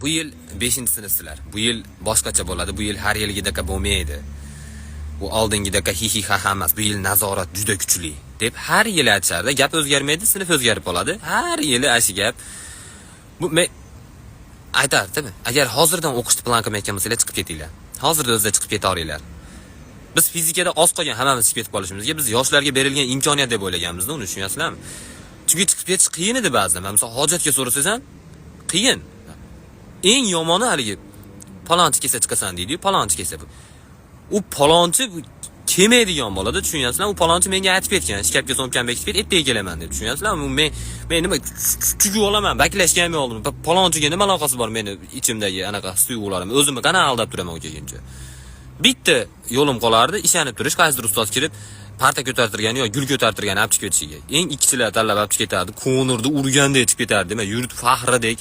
Bu yil 5 sinfsizlar. Bu yil boshqacha bo'ladi. Bu yil har yilgidek bo'lmaydi. Bu oldingidek hi hi ha ha emas. Bu yil nazorat juda kuchli deb har yili aytishardi. Gap o'zgarmaydi, sinf o'zgarib qoladi. Har yili shu gap. Bu men aytardim, agar hozirdan o'qishni plan qilmayotgan bo'lsanglar, chiqib ketinglar. Hozirda o'zida chiqib ketaveringlar. Biz fizikada oz qolgan hammamiz chiqib ketib qolishimizga, biz yoshlarga berilgan imkoniyat deb o'ylaganmiz, uni tushunyapsizlarmi? Chunki chiqib ketish qiyin edi ba'zida. Mana misol hojatga so'rasangiz ham qiyin. Eng yomoni haligi palonchi kelsa chiqasan deydi-yu, palonchi kelsa bu. U palonchi kelmaydigan bo'ladi, tushunyapsizlarmi? U palonchi menga aytib ketgan, shkafga sumkam bekitib ket, ertaga kelaman deb, tushunyapsizlarmi? Men nima kuchuk olaman, baklashga ham oldim. Palonchiga nima aloqasi bor meni ichimdagi anaqa his tuyg'ularim? O'zimni qana aldab turaman u kelguncha. Bitta yo'lim qolardi, ishonib turish, qaysidir ustoz kirib parta ko'tartirgani yo gul ko'tartirgani olib chiqib ketishiga. Eng ikkichilar tanlab olib chiqib ketardi, ko'nirdi, urgandek chiqib ketardi, nima yurt faxridek.